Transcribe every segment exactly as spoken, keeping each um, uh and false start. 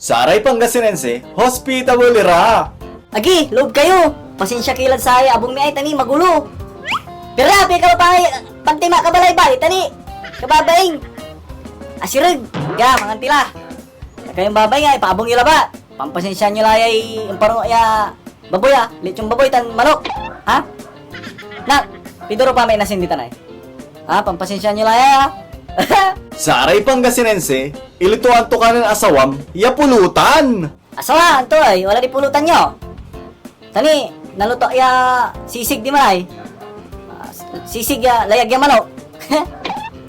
Saray Pangasinense, hospitable ira. Agi, loob kayo. Pasensia ki lad saray abung mi ay, ta ni magulo. Pero, ah, pika pa ay, pantima ka balaybay, ta ni, kababaing. Asireg, ya, mangan tila. Kayon babaing ay, paabung yo labat. Pampasensiaan yo la yay imparungo ya baboy, ah, lechon baboy tan manok. Ha? Nak, pidoro pa may nasinditan ay. Ha, pampasensiaan yo la ya, ah. Saray Pangasinense, ilutoan to ka nen asawam ya pulutan. Asawa, anto ay, wala di pulutan yo. Ta ni, naluto ya sisig diman ay. Ah, sisig ya, layag ya manok.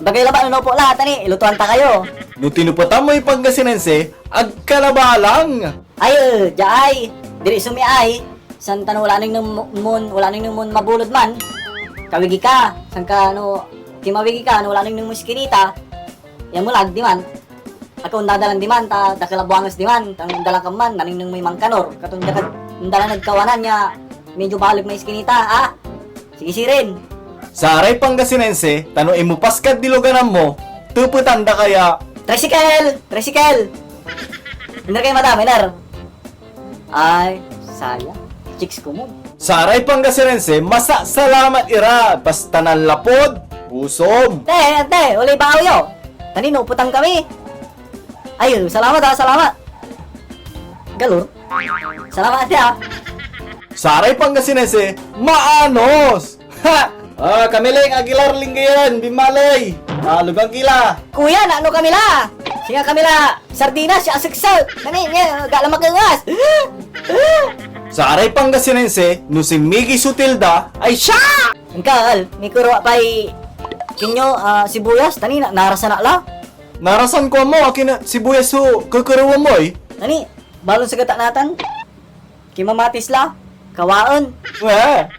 Bagay labat no nopo la, ta ni, ilutoan ta kayo. No tinupetan moy Pangasinense, ag ka nabalang. Ay, eh, dia ay, diri so mi ay, san tan wala ning mon, wala ning mon mabulod man. Kawigi ka, san ka, no, kimawigi ka, no, wala ning mon iskinita, ya mulag diman. Aka ondadalan diman, ta dakel a buanges diman, tan ondala ka man, naningneng moy mangkanor, katon dakel, ondalan ed kawanan ya medyo baleg may iskinita, ah? Sige sirin. Saray Pangasinense, ta no imupas kad diluganan mo, tepetan da ka ya. Tricycle! Tricycle! Iner kayo, madam, iner. Ay, saya. Chicks ko mo. Saray Pangasinense, masasalamat ira, basta nanlapud pusom. Te, ante, olay bao yo. Ta ni, nuputan kami. Ay, salamat, ah, salamat. Galor. Salamat, ante, ah. Saray Pangasinense, maanos. Ha! Ah, Kamiling Aguilar Lingayen, binmaley. Ah, lugan ki la. Kuya, naano kami la? Singa kami la sardinas ya aseksek. Nani, nga, gala magengas. Saray Pangasinense, no si Miggy Sutilda, ay siya! Angkal, mikero pay kinyo, ah, sibuyas, ta ni, na-, narasan ak la. Narasan ko mo, akin a sibuyas so kekerewen mo, eh. Nani, balon sa gata natan? Kimamatis la, kawaen. Eh.